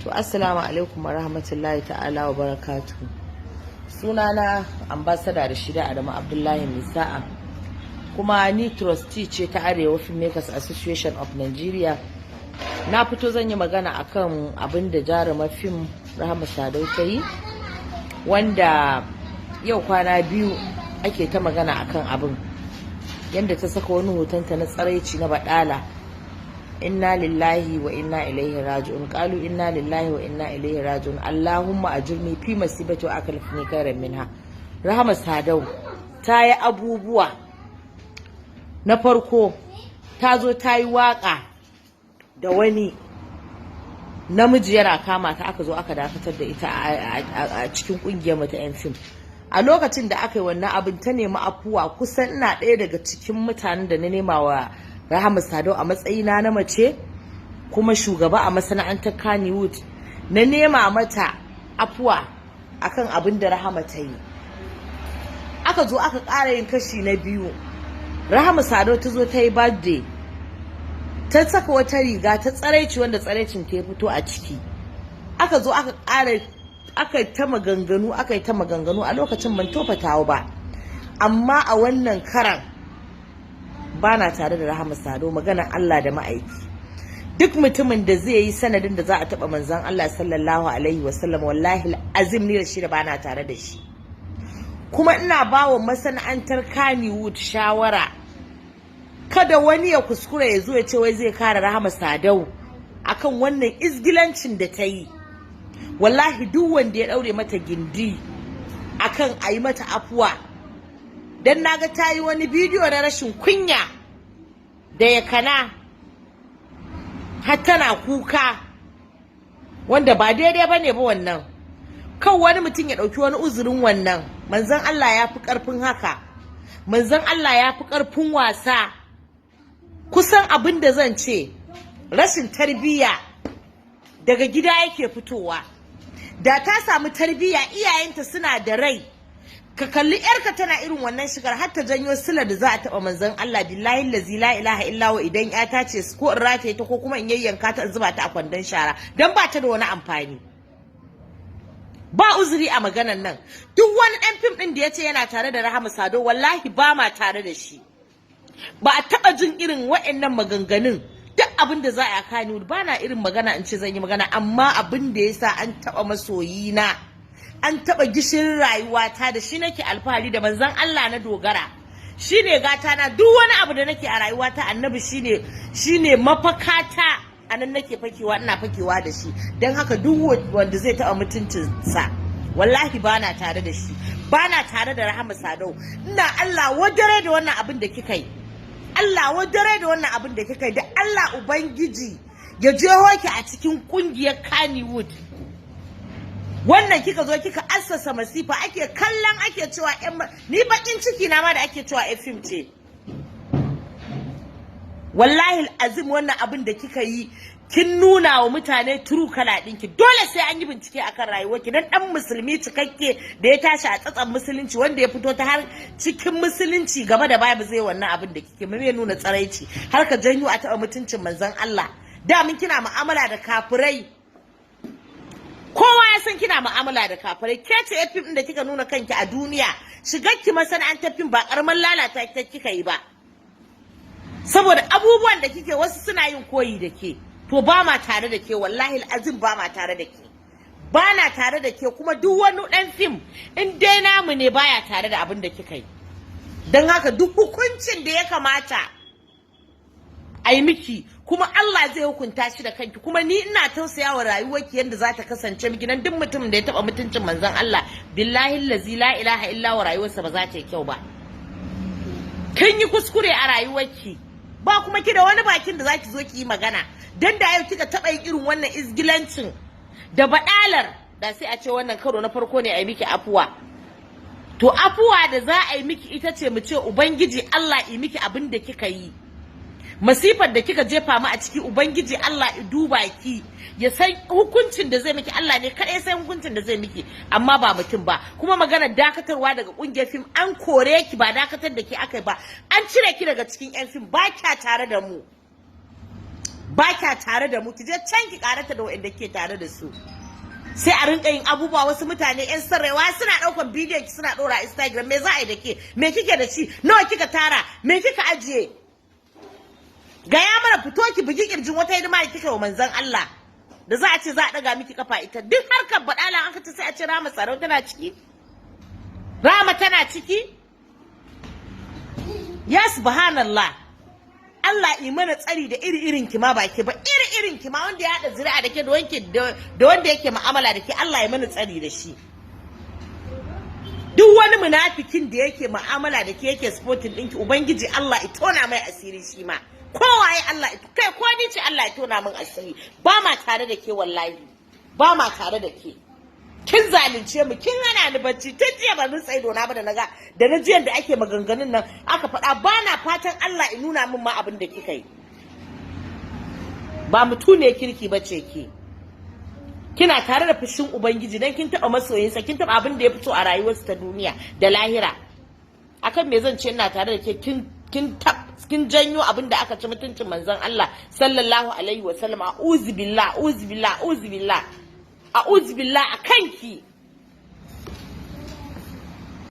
To, assalamu alaikum wa rahmatullahi ta'ala wa barakatuhu. Sunana Ambassador Rashida Adamu Abdullahi Misa'a. Kuma ni trustee ce ta Arewa Filmmakers Association of Nigeria. Na fito zan yi magana akan abin da jarumar fim Rahama Sadau ta yi, wanda yau kwana 2 ake ta magana akan abin. Yanda ta saka wani hotonta na tsaraici na baɗala. Inna lillahi wa inna ilaihi raji'un. Qalu inna lillahi wa inna ilaihi raji'un. Allahumma ajirni fi masibati wa akhlifni khairan minha. Rahama Sadau ta yi abubuwa. Na farko, ta zo ta yi waka da wani namiji yana kama ta, aka zo aka dakatar da ita a cikin kungiyar mata yan fim. A lokacin da aka yi wannan abin, ta nemi afuwa. Kusan ina ɗaya daga cikin mutanen da na nema wa Rahama Sadau, a matsayina na mace kuma shugaba a masana'antar Kannywood, na nema mata afuwa akan abin da Rahama ta yi. Aka zo aka ƙara yin kashi na biyu. Rahama Sadau ta zo ta yi birthday, ta saka wata riga ta tsaraici wanda tsaraicin ta fito a ciki. Aka zo aka ƙara, aka ta maganganu, aka yi ta maganganu. A lokacin ban tofa tawo ba, amma a wannan karan ba na tare da Rahama Sadau. Magana Allah da ma'aiki, duk mutumin da zai yi sanadin da za a taba manzon Allah sallallahu alaihi wasallam, wallahi azim ni da shi da bana tare da shi. Kuma ina ba wa masana'antar Kannywood shawara, kada wani ya kuskura ya zo ya ce wai zai kare Rahama Sadau akan wannan izgilancin da ta yi. Wallahi duk wanda ya daure mata gindi akan a yi mata afuwa, dan naga ta yi wani bidiyo na rashin kunya da ya kana har tana kuka, wanda ba daidai ba ne ba wannan. Kan wani mutum ya ɗauki wani uzurin wannan. Manzon Allah ya fi ƙarfin haka, manzon Allah ya fi ƙarfin wasa. Kusan abin da zan ce, rashin tarbiyya daga gida yake fitowa. Da ta samu tarbiyya, iyayenta suna da rai, ka kalli yarka tana irin wannan shigar har ta janyo sila da za a taba manzon Allah, billahi lazi la ilaha illa wa, idan ya ta ce ko in rataye ta ko kuma in yayyanka ta in zuba ta a kwandon shara, dan ba ta da wani amfani. Ba uzuri a maganan nan. Duk wani dan fim din da ya ce yana tare da Rahama Sadau, wallahi ba ma tare da shi. Ba a taba jin irin wa'annan maganganun. Duk abin da za a kani, ba na irin magana in ce zan yi magana, amma abin da ya sa an taba masoyina, an taba gishirin rayuwata da shi nake alfahari, da manzon Allah na dogara, shine gata na. Duk wani abu da nake a rayuwata, Annabi shine mafakata, anan nake fakewa, ina fakewa da shi. Don haka duk wanda zai taba mutuncinsa, wallahi ba na tare da shi, ba na tare da Rahama Sadau. Ina Allah wadare da wannan abin da kika yi, Allah wadare da wannan abin da kika yi, da Allah Ubangiji ya jeho ki a cikin kungiyar Kannywood. Wannan kika zo kika assasa masifa, ake kallon, ake cewa yan, ni bakin ciki na ma da ake cewa fim ce. Wallahi azim, wannan abin da kika yi, kin nuna wa mutane true colour ɗinki. Dole sai an yi bincike akan rayuwarki, dan dan musulmi cikakke da ya tashi a tsatsan musulunci, wanda ya fito ta har cikin musulunci gaba da baya, zai wannan abin da kike mai nuna tsaraici har ka janyo a taɓa mutuncin manzon Allah. Da mun kina mu'amala da kafirai, kowa ya san kina mu'amala da kafirai. Ke ce fim ɗin da kika nuna kanki a duniya. Shigar ki masana'antar fim ba karaman lalata ta kika yi ba, saboda abubuwan da kike, wasu suna yin koyi da ke. To, ba ma tare da ke, wallahi azim ba ma tare da ke, ba na tare da ke. Kuma duk wani dan fim, in dai namu ne, baya tare da abin da kika yi. Don haka duk hukuncin da ya kamata a yi miki, kuma Allah zai hukunta shi da kanki. Kuma ni ina tausaya wa rayuwarki yadda za ta kasance miki, nan duk mutum da ya taba mutuncin manzon Allah, billahi allazi la ilaha illa wa, rayuwarsa ba za ta yi kyau ba. Kin yi kuskure a rayuwarki, ba kuma ki da wani bakin da zaki zo ki yi magana. Dan da yau kika taba yin irin wannan izgilancin da badalar da, sai a ce wannan karo na farko ne, a yi miki afuwa. To, afuwa da za a yi miki ita ce mu ce Ubangiji Allah yi miki abin da kika yi, masifar da kika jefa mu a ciki. Ubangiji Allah ya duba ki, ya san hukuncin da zai miki. Allah ne kaɗai san hukuncin da zai miki, amma ba mutum ba. Kuma maganar dakatarwa daga kungiyar fim, an kore ki, ba dakatar da ke aka ba. An cire ki daga cikin yan fim, ba kya tare da mu. Ba kya tare da mu, ki je can ki karata da waɗanda ke tare da su. Sai a rinka yin abubuwa, wasu mutane yan sarrewa suna ɗaukan bidiyon ki suna ɗora Instagram. Me za a yi da ke? Me kike da shi? Nawa kika tara? Me kika ajiye? Gaya mana, fito ki bugi kirjin wata hidima da kika wa manzon Allah da za a ce za a ɗaga miki kafa. Ita duk harkar baɗala an ce sai a ce Rama Sarau tana ciki, Rama tana ciki. Ya subhanallah, Allah yi mana tsari da iri irin ki ma, ba ke ba, iri irin ki ma, wanda ya haɗa zuri'a da ke da wanda yake mu'amala da ke, Allah ya mana tsari da shi. Duk wani munafikin da yake mu'amala da ke, yake supporting ɗinki, Ubangiji Allah ya tona mai asiri shi ma. Kowaye Allah, kai, ko ni ce, Allah ya tona min asiri. Ba ma tare da ke, wallahi ba ma tare da ke. Kin zalunce mu, kin hana ni bacci tun jiya. Ban rintsa ido na ba da naga da na jiyan da ake maganganun nan aka faɗa. Ba na fatan Allah ya nuna min ma abin da kika yi. Ba mutune kirki ba ce ke. Kina tare da fushin Ubangiji dan kin taɓa masoyinsa, kin taɓa abin da ya fito a rayuwarsa ta duniya da lahira. Akan me zan ce ina tare da ke? Kin janyo abin da aka ci mutuncin manzon Allah sallallahu alaihi wa sallam. A'udhu billah, a'udhu billah, a'udhu billah, a'udhu billah a kanki.